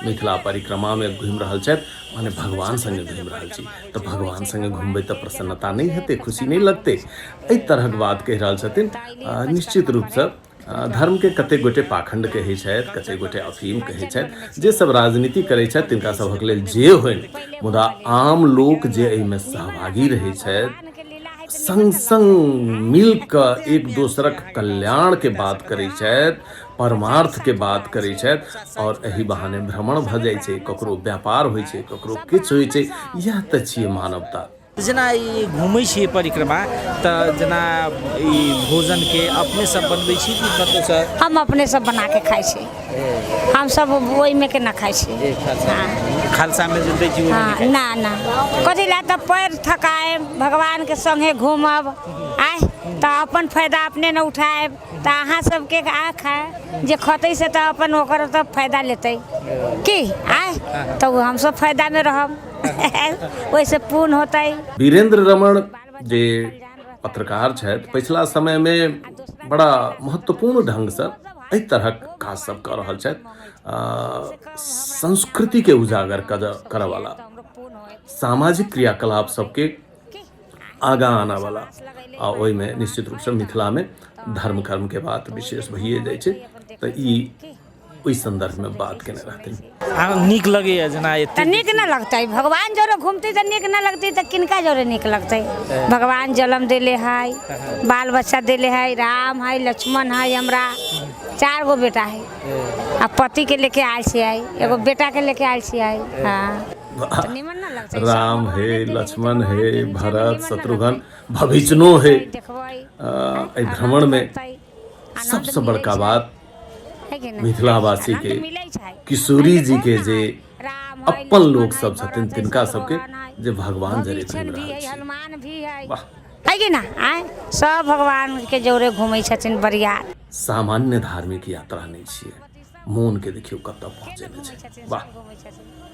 मिथिला परिक्रमामे घुमि रहल छथि, माने भगवान सङ्गे घुमि रहल छी। तऽ भगवान सङ्गे घुमबै तऽ प्रसन्नता नहि हेतै, खुशी नहि लगतै? एहि तरहक बात कहि रहल छथिन। निश्चित रूपसँ धर्मके कतेक गोटे पाखण्ड कहै छथि, कतेक गोटे अफीम कहै छथि। जे सब राजनीति करै छथि तिनका सभक लेल जे होइन, मुदा आम लोक जे एहिमे सहभागी रहै छथि, संग संग मिल कऽ एक दोसरक कल्याणके बात करै छथि, परमार्थके बात करै छथि, आओर एहि बहाने भ्रमण भऽ जाइ छै, ककरो व्यापार होइ छै, ककरो किछु होइ छै। इएह तऽ छियै मानवता। जेना ई घुमै छियै परिक्रमा, तऽ जेना ई भोजनके अपने सब बनबै छी कि कतहुसँ? हम अपने सब बना के खाइ छी। हम सब ओहिमे के ना खाइ छी। खालसामे जे दै छी ओहिमे? हाँ, ना ना। कथी ला? तऽ पैर थकाएब, भगवानके संगे घूमब आय, तऽ अपन फायदा अपने ने उठाएब, तऽ अहाँ सबके आ खाए जे खतै से तऽ अपन ओकर तऽ फायदा लेतै की आय? तऽ हमसब फायदामे रहब, ओहिसँ पुण्य होतै। वीरेंद्र रमण जे पत्रकार छथि, पछिला समयमे बड़ा महत्वपूर्ण ढङ्गसँ एहि तरहक काज सब कऽ रहल छथि। संस्कृतिके उजागर करऽवला, सामाजिक क्रियाकलाप सबके आगाँ आनऽवला, आ ओहिमे निश्चित रूपसँ मिथिलामे धर्म कर्मके बात विशेष भइए जाइ छै, तऽ ई ओहि सन्दर्भमे बात केने रहथिन। आ नीक लगैया जेना एते? तऽ नीक न लगतै? भगवान जरे घूमतै तऽ नीक न लगतै तऽ किनका जरे नीक लगतै? भगवान जन्म देले है, बाल बच्चा देले है। राम है, लक्ष्मण है। हमरा चार गो बेटा है आ पति के लेके आयल छियै, एगो बेटा के लेके आयल छियै। हाँ, तऽ निमन न लगतै? राम हे, लक्ष्मण हे, भरत, शत्रुघ्न, भविष्णु हे। देखबै एहि भ्रमणमे सबसँ बड़का बात मिथिलावासी के किशोरी जी के जे अपन लोक सब छथिन, तिनका सबके जे भगवान जरे घुमि रहल छी। हनुमान भी है। वाह! है कि ना आय? सब भगवान के जोरे घूमै छथिन बरियात। सामान्य धार्मिक यात्रा नहि छियै। मोन के देखियौ कतऽ पहुँचेने छै। वाह! घूमै छथिन।